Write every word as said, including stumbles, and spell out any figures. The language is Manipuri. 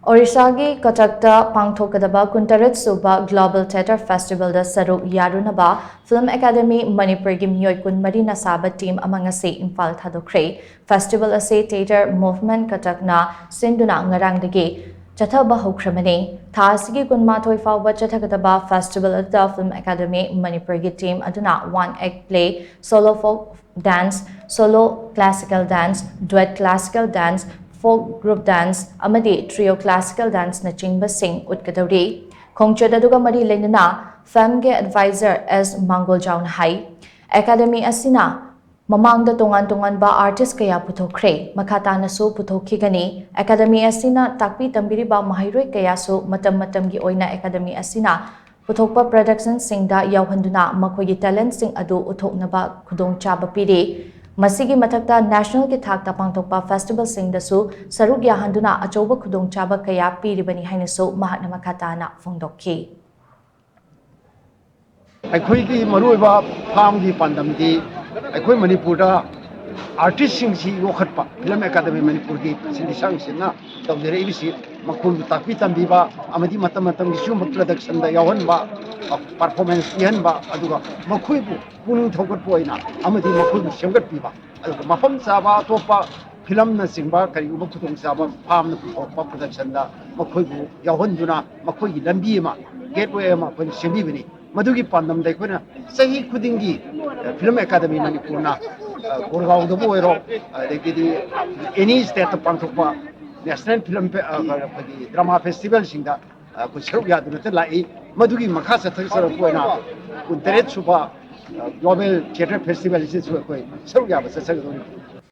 ꯑꯣꯔꯤꯁꯥꯒꯤ ꯀꯇꯛꯇ ꯄꯥꯡꯊꯣꯛꯀꯗꯕ ꯀꯨꯟꯇꯔꯦꯠ ꯁꯨꯕ Global Theatre Festivalꯗ ꯁꯔꯨꯛ ꯌꯥꯔꯨꯅꯕ Film Academy ꯃꯅꯤꯄꯨꯔꯒꯤ ꯃꯤꯑꯣꯏ ꯀꯨꯟꯃꯔꯤꯅ ꯁꯥꯕ team ꯑꯃ ꯉꯁꯤ ꯏꯝꯐꯥꯜ ꯊꯥꯗꯣꯛꯈ꯭ꯔꯦ꯫ Festival ꯑꯁꯤ Theatre Movement ꯀꯇꯛꯅ ꯁꯤꯟꯗꯨꯅ ꯉꯔꯥꯡꯗꯒꯤ ꯆꯠꯊꯕ ꯍꯧꯈ꯭ꯔꯕꯅꯤ꯫ ꯊꯥ ꯑꯁꯤꯒꯤ ꯀꯨꯟꯃꯥꯊꯣꯏ ꯐꯥꯎꯕ ꯆꯠꯊꯒꯗꯕ festival ꯑꯗꯨꯗ Film Academy ꯃꯅꯤꯄꯨꯔꯒꯤ team ꯑꯗꯨꯅ one act play, solo folk dance, solo classical dance, duet classical dance, folk group dance ꯑꯃꯗꯤ trio classical danceꯅꯆꯤꯡꯕꯁꯤꯡ ꯎꯠꯀꯗꯧꯔꯤ꯫ ꯈꯣꯡꯆꯠ ꯑꯗꯨꯒ ꯃꯔꯤ ꯂꯩꯅꯅ ꯐꯤꯜꯝꯒꯤ advisor ꯑꯦꯁ ꯃꯥꯡꯒꯣꯜꯖꯥꯎꯅ ꯍꯥꯏ, ꯑꯦꯀꯥꯗꯃꯤ ꯑꯁꯤꯅ ꯃꯃꯥꯡꯗ ꯇꯣꯉꯥꯟ ꯇꯣꯉꯥꯟꯕ artist ꯀꯌꯥ ꯄꯨꯊꯣꯛꯈ꯭ꯔꯦ, ꯃꯈꯥ ꯇꯥꯅꯁꯨ ꯄꯨꯊꯣꯛꯈꯤꯒꯅꯤ꯫ ꯑꯦꯀꯥꯗꯃꯤ ꯑꯁꯤꯅ ꯇꯥꯛꯄꯤ ꯇꯝꯕꯤꯔꯤꯕ ꯃꯍꯩꯔꯣꯏ ꯀꯌꯥꯁꯨ ꯃꯇꯝ ꯃꯇꯝꯒꯤ ꯑꯣꯏꯅ ꯑꯦꯀꯥꯗꯃꯤ ꯑꯁꯤꯅ ꯄꯨꯊꯣꯛꯄ productionꯁꯤꯡꯗ ꯌꯥꯎꯍꯟꯗꯨꯅ ꯃꯈꯣꯏꯒꯤ talentꯁꯤꯡ ꯑꯗꯨ ꯎꯠꯊꯣꯛꯅꯕ ꯈꯨꯗꯣꯡꯆꯥꯕ ꯄꯤꯔꯤ꯫ ꯃꯁꯤꯒꯤ ꯃꯊꯛꯇ nationalꯒꯤ ꯊꯥꯛꯇ ꯄꯥꯡꯊꯣꯛꯄ festivalꯁꯤꯡꯗꯁꯨ ꯁꯔꯨꯛ ꯌꯥꯍꯟꯗꯨꯅ ꯑꯆꯧꯕ ꯈꯨꯗꯣꯡꯆꯥꯕ ꯀꯌꯥ ꯄꯤꯔꯤꯕꯅꯤ ꯍꯥꯏꯅꯁꯨ ꯃꯍꯥꯛꯅ ꯃꯈꯥ ꯇꯥꯅ ꯐꯣꯡꯗꯣꯛꯈꯤ꯫ ꯑꯩꯈꯣꯏꯒꯤ ꯃꯔꯨꯑꯣꯏꯕ ꯐꯤꯜꯝꯒꯤ ꯄꯥꯟꯗꯝꯗꯤ ꯑꯩꯈꯣꯏ ꯃꯅꯤꯄꯨꯔꯗ artistꯁꯤꯡꯁꯤ ꯌꯣꯛꯈꯠꯄ, Film Academy ꯃꯅꯤꯄꯨꯔꯒꯤ ꯁꯤꯟꯕꯤꯁꯥꯡꯁꯤꯡꯅ ꯇꯧꯖꯔꯛꯏꯕꯁꯤ ꯃꯈꯣꯏꯕꯨ ꯇꯥꯛꯄꯤ ꯇꯝꯕꯤꯕ ꯑꯃꯗꯤ ꯃꯇꯝ ꯃꯇꯝꯒꯤ ꯁꯤꯒꯨꯝꯕ productionꯗ ꯌꯥꯎꯍꯟꯕ, performance ꯄꯤꯍꯟꯕ, ꯑꯗꯨꯒ ꯃꯈꯣꯏꯕꯨ ꯄꯨꯛꯅꯤꯡ ꯊꯧꯒꯠꯄ ꯑꯣꯏꯅ ꯑꯃꯗꯤ ꯃꯈꯣꯏꯕꯨ ꯁꯦꯝꯒꯠꯄꯤꯕ, ꯑꯗꯨꯒ ꯃꯐꯝ ꯆꯥꯕ ꯑꯇꯣꯞꯄ ꯐꯤꯂꯝꯅꯆꯤꯡꯕ ꯀꯔꯤꯒꯨꯝꯕ ꯈꯨꯗꯣꯡꯆꯥꯕ ꯐꯤꯜꯝꯅ ꯄꯨꯊꯣꯛꯄ productionꯗ ꯃꯈꯣꯏꯕꯨ ꯌꯥꯎꯍꯟꯗꯨꯅ ꯃꯈꯣꯏꯒꯤ ꯂꯝꯕꯤ ꯑꯃ, gateway ꯑꯃ ꯑꯩꯈꯣꯏꯅ ꯁꯦꯝꯕꯤꯕꯅꯤ꯫ ꯃꯗꯨꯒꯤ ꯄꯥꯟꯗꯝꯗ ꯑꯩꯈꯣꯏꯅ ꯆꯍꯤ ꯈꯨꯗꯤꯡꯒꯤ Film Academy ꯃꯅꯤꯄꯨꯔꯅ ꯒꯣꯔꯒꯥꯎꯗꯕꯨ ꯑꯣꯏꯔꯣ, ꯑꯗꯒꯤꯗꯤ any stateꯇ ꯄꯥꯡꯊꯣꯛꯄ national film ꯑꯩꯈꯣꯏꯒꯤ drama festivalꯁꯤꯡꯗ ꯑꯩꯈꯣꯏ ꯁꯔꯨꯛ ꯌꯥꯗꯨꯅꯇ ꯂꯥꯛꯏ꯫ ꯃꯗꯨꯒꯤ ꯃꯈꯥ ꯆꯠꯊꯖꯔꯛꯄ ꯑꯣꯏꯅ ꯀꯨꯟꯇꯔꯦꯠ ꯁꯨꯕ Global Theatre Festivalꯁꯤꯁꯨ ꯑꯩꯈꯣꯏ ꯁꯔꯨꯛ ꯌꯥꯕ ꯆꯠꯆꯒꯗꯧꯔꯤꯕꯅꯤ꯫